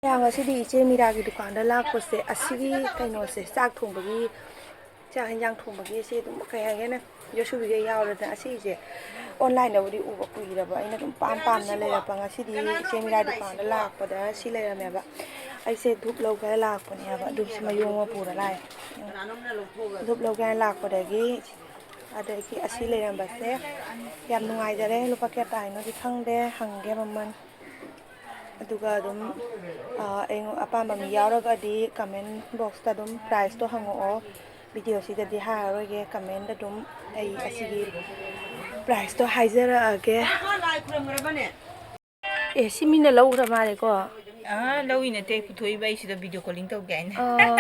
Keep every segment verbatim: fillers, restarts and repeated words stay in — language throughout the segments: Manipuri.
ꯌꯥ, ꯉꯁꯤꯗꯤ ꯏꯆꯦ ꯃꯤꯔꯥꯒꯤ ꯗꯨꯀꯥꯟꯗ ꯂꯥꯛꯄꯁꯦ, ꯑꯁꯤꯒꯤ ꯀꯩꯅꯣꯁꯦ, ꯆꯥꯛ ꯊꯣꯡꯕꯒꯤ, ꯆꯥꯛ ꯍꯦꯟꯖꯥꯡ ꯊꯣꯡꯕꯒꯤ, ꯁꯤ ꯑꯗꯨꯝ ꯀꯩ ꯍꯥꯏꯒꯦꯅꯦ, ꯌꯣꯁꯨꯕꯤꯒ ꯌꯥꯎꯔꯗꯅ, ꯑꯁꯤꯁꯦ ꯑꯣꯟꯂꯥꯏꯟꯗꯕꯨꯗꯤ ꯎꯕ ꯀꯨꯏꯔꯕ, ꯑꯩꯅ ꯑꯗꯨꯝ ꯄꯥꯝ ꯄꯥꯝꯅ ꯂꯩꯔꯛꯄ꯫ ꯉꯁꯤꯗꯤ ꯏꯆꯦ ꯃꯤꯔꯥ ꯗꯨꯀꯥꯟꯗ ꯂꯥꯛꯄꯗ ꯁꯤ ꯂꯩꯔꯝꯃꯦꯕ꯫ ꯑꯩꯁꯦ ꯙꯨꯞ ꯂꯧꯒꯦ ꯂꯥꯛꯄꯅꯦꯕ, ꯙꯨꯞꯁꯦ ꯃꯌꯣꯝ ꯑꯃ ꯄꯨꯔ ꯂꯥꯛꯑꯦ꯫ ꯙꯨꯞ ꯂꯧꯒꯦ ꯂꯥꯛꯄꯗꯒꯤ, ꯑꯗꯒꯤ ꯑꯁꯤ ꯂꯩꯔꯝꯕꯁꯦ ꯌꯥꯝ ꯅꯨꯡꯉꯥꯏꯖꯔꯦ꯫ ꯂꯨꯄꯥ ꯀꯌꯥ ꯇꯥꯏꯅꯣꯗꯤ ꯈꯪꯗꯦ, ꯍꯪꯒꯦ ꯃꯃꯜ꯫ ꯑꯗꯨꯒ ꯑꯗꯨꯝ, ꯑ, ꯑꯩꯉꯣꯟ-, ꯑꯄꯥꯝꯕ ꯃꯤ ꯌꯥꯎꯔꯒꯗꯤ comment boxꯇ ꯑꯗꯨꯝ priceꯇꯣ ꯍꯪꯉꯛꯑꯣ꯫ Videoꯁꯤꯗꯗꯤ ꯍꯥꯏꯔꯔꯣꯏꯒꯦ, commentꯇ ꯑꯗꯨꯝ ꯑꯩ ꯑꯁꯤꯒꯤ priceꯇꯣ ꯍꯥꯏꯖꯔꯛꯑꯒꯦ꯫ ꯑꯦ, ꯁꯤ ꯃꯤꯅ ꯂꯧꯈ꯭ꯔ ꯃꯥꯜꯂꯦꯀꯣ꯫ ꯑꯥ, ꯂꯧꯏ ꯅꯠꯇꯦ, ꯄꯨꯊꯣꯛꯏꯕ, ꯑꯩ ꯁꯤꯗ video calling ꯇꯧꯒꯦ ꯍꯥꯏꯅ꯫ ꯑꯣ꯫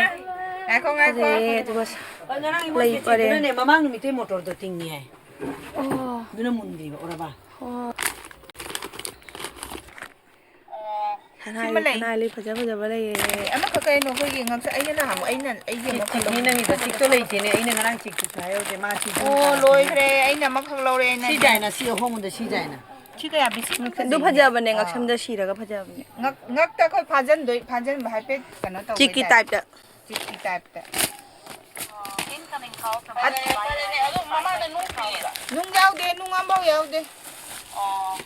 ꯉꯥꯏꯈꯣ, ꯉꯥꯏꯈꯣ꯫ ꯐꯖꯩꯌꯦ, ꯑꯗꯨꯒ ꯑ, ꯉꯔꯥꯡ ꯏꯃꯣꯏ ꯂꯩ ꯄꯔꯦꯡ꯫ ꯆꯦꯆꯦꯗꯨꯅꯅꯦ, ꯃꯃꯥꯡ ꯅꯨꯃꯤꯠꯇꯩ ꯃꯣꯇꯣꯔꯗꯣ ꯇꯤꯡꯉꯤ ꯍꯥꯏ꯫ ꯑꯣ꯫ ꯑꯗꯨꯅ ꯃꯨꯟꯗ꯭ꯔꯤꯕ, ꯎꯔꯕ? ꯑꯣ꯫ ꯁꯅꯥ ꯁꯤꯃ ꯂꯩ꯫ ꯁꯅꯥ ꯂꯤꯛ ꯐꯖ ꯐꯖꯕ ꯂꯩꯌꯦ꯫ ꯑꯃꯈꯛ ꯀꯩꯅꯣ, ꯑꯩꯈꯣꯏꯒꯤ ꯉꯛꯁ-, ꯑꯩꯅ ꯅꯍꯥꯟꯃꯨꯛ, ꯑꯩꯅ, ꯑꯩꯒꯤ ꯆꯤꯛ, ꯑꯃꯈꯛ ꯆꯤꯛꯅꯤ ꯂꯧꯕꯗꯣ꯫ ꯅꯪꯒꯤꯗꯣ, ꯆꯤꯛꯇꯣ ꯂꯩꯇꯦꯅꯦ, ꯑꯩꯅ ꯉꯔꯥꯡ ꯆꯤꯛꯇꯨꯁꯨ ꯍꯥꯏꯍꯧꯗꯦ, ꯃꯥ ꯁꯤ ꯑꯣ, ꯂꯣꯏꯈ꯭ꯔꯦ, ꯑꯩꯅ ꯑꯃꯈꯛ ꯂꯧꯔꯦ, ꯑꯩꯅ꯫ ꯁꯤ ꯗꯥꯏꯅ, ꯁꯤ ꯑꯍꯣꯡꯕꯗ ꯁꯤ ꯗꯥꯏꯅ꯫ ꯁꯤ ꯀꯌꯥ ꯄꯤ? ꯁꯤ ꯑꯗꯨꯝ ꯑꯗꯨ ꯐꯖꯩꯅꯦ꯫ ꯐꯖꯕꯅꯦ, ꯑꯥ꯫ ꯉꯛꯁꯝꯗ ꯁꯤꯔꯒ ꯐꯖꯕꯅꯦ꯫ ꯉꯛ-, ꯉꯛꯇ ꯑꯩꯈꯣꯏ ꯐꯥꯖꯟꯗꯣꯏ, ꯐꯥꯖꯟꯕ ꯍꯥꯏꯐꯦꯠ ꯀꯩꯅꯣ ꯇꯧꯕꯩ ꯆꯤꯛꯀꯤ ꯇꯥꯏꯞ꯫ ꯇꯥꯏꯞꯇ꯫ ꯆꯤꯛꯀꯤ ꯇꯥꯏꯞꯇ꯫ ꯑꯗꯨ ꯃꯃꯥꯡꯗ ꯅꯨꯡ ꯊꯤꯜꯂꯤꯔꯣ? ꯅꯨꯡ ꯌꯥꯎꯗꯦ, ꯅꯨꯡ ꯑꯝꯐꯥꯎ ꯌꯥꯎꯗꯦ꯫ ꯑꯣ꯫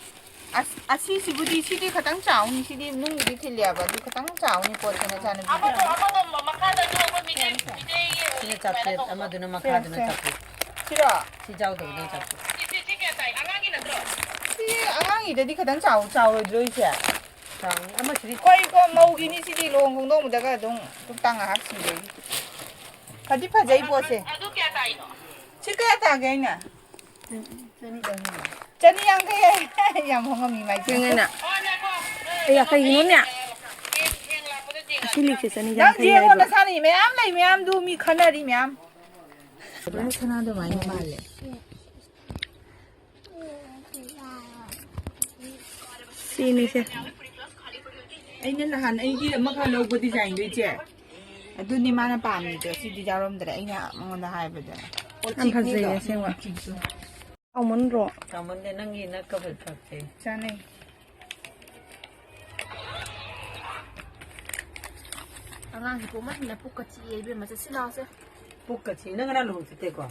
ꯑꯁ, ꯑꯁꯤꯁꯤꯕꯨꯗꯤ, ꯁꯤꯗꯤ ꯈꯇꯪ ꯆꯥꯎꯅꯤ, ꯁꯤꯗꯤ ꯅꯨꯡꯕꯨꯗꯤ ꯊꯤꯜꯂꯦꯕ, ꯑꯗꯨ ꯈꯇꯪ ꯆꯥꯎꯅꯤ ꯄꯣꯠꯁꯦ ꯅꯆꯥꯅꯨꯄꯤꯗꯤ꯫ ꯑꯃꯗꯣ, ꯑꯃꯗꯣ ꯃꯈꯥꯗꯁꯨ ꯑꯩꯈꯣꯏ ꯃꯤꯇꯩ, ꯃꯤꯇꯩꯒꯤ ꯁꯤꯅ ꯀꯩꯅꯣ ꯆꯥꯇ꯭ꯔꯦꯠ, ꯇꯧꯕꯗꯣ꯫ ꯑꯃꯗꯨꯅ ꯃꯈꯥꯗꯨꯅ ꯁꯦ, ꯁꯦ꯫ ꯆꯥꯇ꯭ꯔꯦꯠ꯫ ꯁꯤꯔꯣ? ꯁꯤ ꯆꯥꯎꯗꯕꯗꯨꯅ ꯆꯥꯇ꯭ꯔꯦꯠ꯫ ꯁꯤ, ꯁꯤ, ꯁꯤ ꯀꯌꯥ ꯇꯥꯏ? ꯑꯉꯥꯡꯒꯤ ꯅꯠꯇ꯭ꯔꯣ? ꯁꯤ ꯑꯉꯥꯡꯒꯤꯗꯗꯤ ꯈꯇꯪ ꯆꯥꯎ-, ꯆꯥꯎꯔꯣꯏꯗ꯭ꯔꯣ, ꯏꯆꯦ? ꯆꯥꯎꯅꯤ꯫ ꯑꯃꯁꯤꯗꯤ ꯑꯩꯈꯣꯏꯀꯣ ꯃꯧꯒꯤꯅꯤ ꯁꯤꯗꯤ, ꯂꯨꯍꯣꯡ ꯈꯣꯡꯗꯣꯡꯕꯗꯒ ꯑꯗꯨꯝ ꯇꯨꯝꯇꯥꯡ ꯉꯥꯏꯍꯥꯛ ꯁꯤꯕꯒꯤ꯫ ꯐꯗꯤ ꯐꯖꯩ ꯄꯣꯠꯁꯦ꯫ ꯑꯗꯨ ꯀꯌꯥ ꯇꯥꯏꯅꯣ? ꯁꯤ ꯀꯌꯥ ꯇꯥꯒꯦ ꯑꯩꯅ? ꯆꯅꯤ ꯌꯥꯡꯈꯩ ꯍꯥꯏ꯫ ꯌꯥꯝ ꯍꯣꯡꯉꯝꯃꯤ ꯃꯥꯏꯁꯦ꯫ ꯌꯦꯡꯉꯦꯅ꯫ ꯑꯩꯌꯥ, ꯀꯩꯒꯤꯅꯣꯅꯦ? ꯑꯁꯤ ꯂꯤꯛꯁꯦ ꯆꯅꯤ ꯅꯪ ꯌꯥꯡꯈꯩ ꯌꯦꯡꯉꯣ ꯍꯥꯏꯕ꯫ ꯅꯁꯥꯅ ꯃꯌꯥꯝ ꯂꯩ, ꯃꯌꯥꯝꯗꯨ ꯃꯤ ꯈꯟꯅꯔꯤ ꯃꯌꯥꯝ꯫ ꯄꯨꯔꯥ ꯁꯅꯥ ꯑꯗꯨꯃꯥꯏꯅ ꯃꯥꯜꯂꯦ꯫ ꯁꯤꯅꯤꯁꯦ꯫ ꯑꯩꯅ ꯅꯍꯥꯟ ꯑꯩꯒꯤ ꯑꯃꯈꯛ ꯂꯧꯕ designꯗꯣ, ꯏꯆꯦ꯫ ꯑꯗꯨꯅꯤ ꯃꯥꯅ ꯄꯥꯝꯃꯤꯗꯣ, ꯁꯤꯗꯤ ꯌꯥꯎꯔꯝꯗ꯭ꯔꯦ ꯑꯩꯅ ꯃꯉꯣꯟꯗ ꯍꯥꯏꯕꯗ꯫ ꯑꯣ, ꯌꯥꯝ ꯐꯖꯩꯌꯦ ꯆꯤꯛꯅꯤꯗꯣ꯫ ꯑꯁꯦꯡꯕ꯫ ꯍꯥꯎꯃꯟꯗ꯭ꯔꯣ? ꯆꯥꯎꯃꯟꯗꯦ, ꯅꯪꯒꯤ ꯅꯛꯀ ꯐꯖ ꯐꯖꯩ꯫ ꯆꯥꯅꯩ꯫ ꯑꯉꯥꯡꯁꯤ ꯄꯣꯛꯃꯟꯗꯅ ꯄꯨꯛꯀ ꯆꯤꯛꯑꯦ ꯏꯕꯦꯝꯃ, ꯆꯠꯁꯤ ꯂꯥꯛꯑꯣꯁꯦ꯫ ꯄꯨꯛꯀ ꯆꯤꯛ-, ꯅꯪ ꯉꯔꯥꯡ ꯂꯨꯍꯣꯡ ꯆꯠꯇꯦꯀꯣ?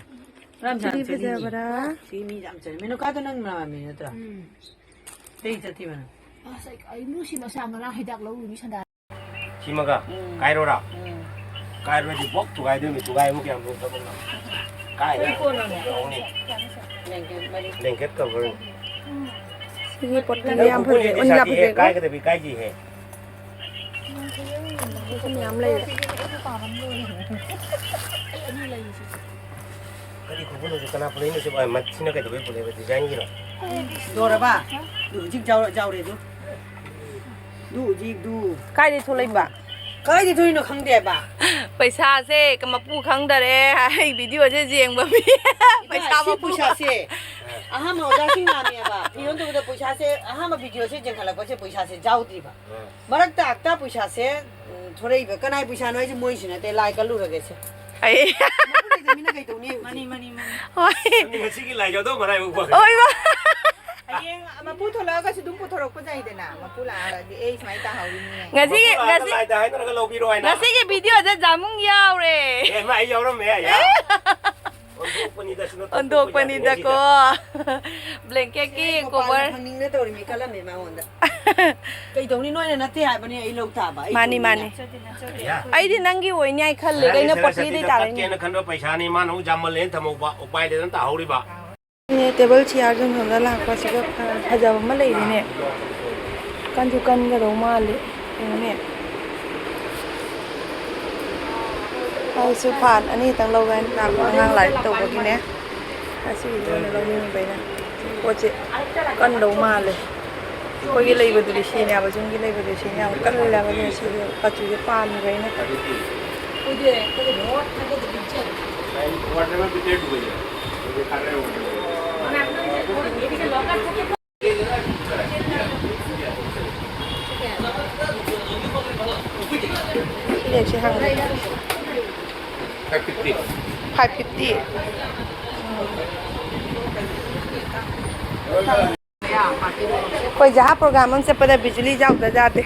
ꯉꯔꯥꯡ ꯁꯤꯗꯤ ꯁꯥꯟꯅ ꯆꯠꯂꯤꯅꯤ꯫ ꯐꯖꯕ꯭ꯔꯥ? ꯁꯤ ꯃꯤ ꯌꯥꯝ ꯆꯠꯂꯤ꯫ ꯃꯦꯅꯨꯀꯥꯗꯣ ꯅꯪ ꯅꯃꯥꯟꯅꯕꯤ ꯅꯠꯇ꯭ꯔꯣ? ꯎꯝ꯫ ꯑꯇꯩ ꯆꯠꯇꯦꯕ ꯅꯪ? ꯑꯁ, ꯑꯩ, ꯑꯩ ꯂꯨꯁꯤ ꯃꯁꯥ ꯉꯔꯥꯡ ꯍꯤꯗꯥꯛ ꯂꯧꯔꯨꯕꯤ ꯁꯟꯗꯥ꯫ ꯁꯤꯃꯒ ꯎꯝ꯫ ꯀꯥꯏꯔꯣꯔꯥ? ꯎꯝ꯫ ꯀꯥꯏꯔꯣꯗꯤ ꯕꯣꯛ ꯊꯨꯒꯥꯏꯗꯣꯏꯅꯤ, ꯊꯨꯒꯥꯏꯕꯨ ꯀꯌꯥꯝ ꯂꯨꯝ ꯊꯕꯛꯅꯣ? ꯀꯥꯏꯔꯦ꯫ ꯀꯔꯤ ꯀꯣꯟꯅꯣꯅꯦ? ꯌꯦꯡꯉꯨꯅꯦ꯫ Blanket ꯃꯔꯤ꯫ Blanket cover꯫ ꯁꯤꯒꯤ ꯄꯣꯠꯇꯤ ꯅꯪ ꯌꯥꯝ ꯈꯨꯕꯨꯝ ꯐꯖꯩ꯫ ꯌꯦꯡꯗꯤ ꯎꯟ ꯁꯥꯇꯤ ꯍꯦ, ꯌꯥꯝ ꯐꯖꯩꯀꯣ? ꯀꯥꯏꯒꯗꯕꯤ ꯀꯥꯏꯗꯤ ꯍꯦ꯫ ꯃꯌꯥꯝ ꯂꯩꯔꯦ꯫ ꯀꯔꯤ ꯈꯨꯕꯨꯝꯅꯣ? ꯀꯅꯥ ꯄꯨꯔꯛꯏꯅꯣ ꯁꯤꯕꯣ? ꯑ, ꯃꯠ-, ꯁꯤꯅ ꯀꯩꯗꯧꯕꯩ ꯄꯨꯔꯛꯏꯕ? Design ꯒꯤꯔꯣ? ꯂꯣꯏꯔꯕ? ꯍꯧꯖꯤꯛ ꯖꯥꯎ-, ꯖꯥꯎꯔꯦ ꯑꯗꯨ꯫ ꯑꯗꯨ ꯍꯧꯖꯤꯛ ꯑꯗꯨ꯫ ꯀꯥꯏꯗꯩ ꯊꯣꯛꯂꯛꯏꯕ? ꯀꯥꯏꯗꯩ ꯊꯣꯛꯂꯛꯏꯅꯣ ꯈꯪꯗꯦꯕ꯫ ꯄꯩꯁꯥꯁꯦ ꯃꯄꯨ ꯈꯪꯗꯔꯦ꯫ ꯑꯩ video ꯁꯦ ꯌꯦꯡꯕ ꯃꯤ꯫ ꯏꯃꯥ, ꯄꯩꯁꯥ ꯁꯤ ꯃꯄꯨ꯫ ꯄꯩꯁꯥꯁꯦ ꯑꯍꯥꯟꯕ ꯑꯣꯖꯥꯁꯤꯡ ꯂꯥꯛꯑꯝꯃꯦꯕ꯫ ꯐꯤꯔꯣꯟ ꯇꯧꯕꯗ ꯄꯩꯁꯥꯁꯦ ꯑꯍꯥꯟꯕ video ꯁꯦ ꯆꯦꯟꯈꯠꯂꯛꯄꯁꯦ ꯄꯩꯁꯥꯁꯦ ꯌꯥꯎꯗ꯭ꯔꯤꯕ꯫ ꯑꯥ꯫ ꯃꯔꯛꯇ ꯍꯞꯇꯥ ꯄꯩꯁꯥꯁꯦ, ꯎꯝ, ꯊꯣꯔꯛꯏꯕ꯫ ꯀꯅꯥꯏ ꯄꯩꯁꯥꯅꯣ ꯍꯥꯏꯁꯦ ꯃꯣꯏꯁꯨ ꯅꯠꯇꯦ, ꯂꯥꯏ ꯀꯜꯂꯨꯔꯒꯦꯁꯦ꯫ ꯑꯩ꯫ ꯃꯄꯨ ꯂꯩꯇꯕ ꯃꯤꯅ ꯀꯩꯗꯧꯅꯤ ꯍꯧꯖꯤꯛ? ꯃꯥꯅꯤ, ꯃꯥꯅꯤ, ꯃꯥꯅꯤ꯫ ꯍꯣꯏ꯫ ꯅꯪꯗꯤ ꯉꯁꯤꯒꯤ ꯂꯥꯏ ꯌꯥꯎꯗꯧ ꯃꯔꯥꯏꯕꯛ ꯐꯔꯦ꯫ ꯍꯣꯏ, ꯃꯥ-꯫ ꯍꯌꯦꯡ ꯃꯄꯨ ꯊꯣꯛꯂꯛꯑꯒꯁꯨ ꯑꯗꯨꯝ ꯄꯨꯊꯣꯔꯛꯄ ꯌꯥꯏꯗꯅ꯫ ꯃꯄꯨ ꯂꯥꯛꯑꯒꯗꯤ, "ꯑꯦ, ꯁꯨꯃꯥꯏꯅ ꯇꯥꯍꯧꯔꯤꯅꯤ" ꯍꯥꯏꯅ꯫ ꯉꯁꯤꯒꯤ, ꯃꯄꯨ ꯂꯥꯛꯑꯒ ꯉꯁꯤ-, ꯂꯥꯏꯗ ꯍꯥꯏꯅꯔꯒ ꯂꯧꯕꯤꯔꯣ ꯍꯥꯏꯅ꯫ ꯉꯁꯤꯒꯤ video ꯁꯦ ꯖꯥꯃꯨꯡ ꯌꯥꯎꯔꯦ꯫ ꯑꯦ, ꯃꯥ ꯑꯩ ꯌꯥꯎꯔꯝꯃꯦ, ꯑꯌꯥ꯫ ꯑꯣꯟꯊꯣꯛꯄꯅꯤꯗ, ꯁꯤꯅ ꯑꯣꯟꯊꯣꯛꯄꯅꯤꯗꯀꯣ꯫ Blanket ꯀꯤ ꯁꯤ ꯑꯩ ꯒꯣꯄꯥꯜꯅ cover꯫ ꯐꯪꯅꯤꯡꯅ ꯇꯧꯔꯤꯃꯤ ꯈꯜꯂꯝꯃꯦ ꯃꯉꯣꯟꯗ꯫ ꯀꯩꯗꯧꯅꯤ, ꯅꯣꯏꯅ ꯅꯠꯇꯦ ꯍꯥꯏꯕꯅꯤ, ꯑꯩ ꯂꯧ ꯇꯥꯕ, ꯑꯩ ꯃꯥꯅꯤ, ꯇꯧꯅꯤꯅ꯫ ꯃꯥꯅꯤ꯫ ꯑꯌꯥ꯫ ꯑꯩꯗꯤ ꯅꯪꯒꯤ ꯑꯣꯏꯅꯤ ꯍꯥꯏ ꯈꯜꯂꯦ, ꯉꯔꯥꯡꯒꯤ ꯑꯩꯅ ꯁꯦꯅꯥꯄꯇꯤꯗ ꯄꯣꯠꯂꯤꯗꯩ ꯇꯥꯔꯛꯏꯅꯦ꯫ ꯀꯠꯀꯦꯅ ꯈꯟꯕ ꯄꯩꯁꯥꯅꯤ, ꯃꯥꯅ ꯑꯃꯨꯛ ꯖꯥꯃꯜꯂꯦꯅ ꯊꯝꯍꯧꯕ, ꯎꯄꯥꯏ ꯂꯩꯗꯅ ꯇꯥꯍꯧꯔꯤꯕ꯫ ꯇꯦꯕꯜ ꯆꯤꯌꯥꯔꯁꯨ ꯁꯣꯝꯗ ꯂꯥꯛꯄ, ꯁꯤꯗ ꯐꯖꯕ ꯑꯃ ꯂꯩꯔꯤꯅꯦ꯫ ꯀꯟꯁꯨ ꯀꯟꯒꯗꯧ ꯃꯥꯜꯂꯤ꯫ ꯌꯦꯡꯉꯨꯅꯦ꯫ ꯑꯩꯁꯨ ꯐꯥꯟ ꯑꯅꯤꯇꯪ ꯂꯧꯒꯦ ꯍꯥꯏꯅ ꯂꯥꯛꯄ, ꯑꯉꯥꯡ ꯂꯥꯏꯔꯤꯛ ꯇꯧꯕꯒꯤꯅꯦ꯫ ꯑꯁꯤꯒꯤꯁꯦ ꯑꯣꯏꯅ ꯂꯧꯅꯤꯡꯉꯤꯕ ꯑꯩꯅ꯫ ꯄꯣꯠꯁꯦ ꯀꯟꯗꯧ ꯃꯥꯜꯂꯦ꯫ ꯑꯩꯈꯣꯏꯒꯤ ꯂꯩꯕꯗꯨꯗꯤ ꯁꯤꯅꯦꯕ, ꯌꯨꯝꯒꯤ ꯂꯩꯕꯗꯨꯗꯤ ꯁꯤꯅꯦꯕ, ꯀꯜꯂꯦꯕ ꯑꯗꯨꯅ ꯁꯤꯁꯨ ꯃꯆꯨꯁꯦ ꯄꯥꯝꯃꯤꯕ ꯑꯩꯅ꯫ Five fifty. Five fifty. ꯑꯩꯈꯣꯏ ꯖꯍꯥ ꯄ꯭ꯔꯣꯒ꯭ꯔꯥꯝ ꯑꯃ ꯆꯠꯄꯗ ꯕꯤꯖꯨꯂꯤ ꯌꯥꯎꯗ ꯌꯥꯗꯦ꯫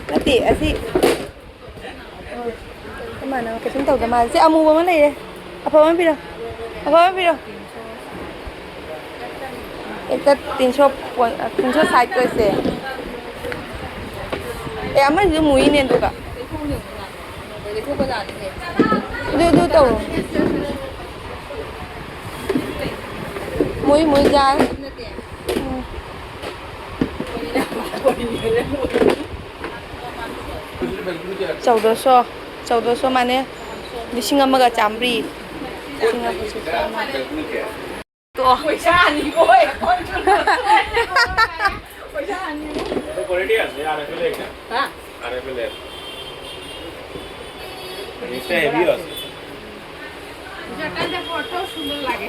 ꯅꯠꯇꯦ, ꯑꯁꯤ ꯏꯃꯥꯟꯅꯕ ꯀꯩꯁꯨꯝ ꯇꯧꯗ ꯃꯥꯜꯂꯦ꯫ ꯁꯤ ꯑꯃꯨꯕ ꯑꯃ ꯂꯩꯔꯦ꯫ ꯑꯐꯕ ꯑꯃ ꯄꯤꯔꯣ꯫ ꯑꯐꯕ ꯑꯃ ꯄꯤꯔꯣ꯫ ꯍꯦꯛꯇ ꯇꯤꯟꯁꯣ ꯄꯣꯏꯟ-, ꯇꯤꯟꯁꯣ ꯁꯥꯏꯠ ꯑꯣꯏꯁꯦ꯫ ꯑꯦ, ꯑꯃꯁꯤꯁꯨ ꯃꯨꯏꯅꯦ ꯑꯗꯨꯒ꯫ ꯑꯗꯨ, ꯑꯗꯨ ꯇꯧꯔꯣ꯫ ꯃꯨꯏ, ꯃꯨꯏ ꯌꯥꯔꯦ꯫ ꯎꯝ꯫ ꯆꯧꯗꯁꯣ, ꯆꯧꯗꯁꯣ ꯃꯥꯅꯦ ꯂꯤꯁꯤꯡ ꯑꯃꯒ ꯆꯥꯝꯃꯔꯤ꯫ ꯂꯤꯁꯤꯡ ꯑꯃꯒ ꯆꯥꯝꯃꯔꯤ꯫ ꯇꯣꯛꯑꯣ꯫ ꯄꯩꯁꯥ ꯑꯅꯤ ꯑꯣꯏ꯫ ꯄꯩꯁꯥ ꯑꯅꯤ꯫ ꯑꯗꯨ quality ꯑꯁꯤ ꯑꯥꯔ ꯑꯦꯐ ꯑꯦꯜ ꯂꯩꯅ꯫ ꯍꯥ? ꯑꯥꯔ ꯑꯦꯐ ꯑꯦꯜ ꯂꯩ꯫ ꯔꯤꯁꯇ ꯍꯦꯚꯤ ꯑꯣꯏ꯫ ꯖꯀꯥꯟꯗ ꯐꯣꯇꯣ ꯁꯨꯟꯗꯔ ꯂꯥꯒꯦ꯫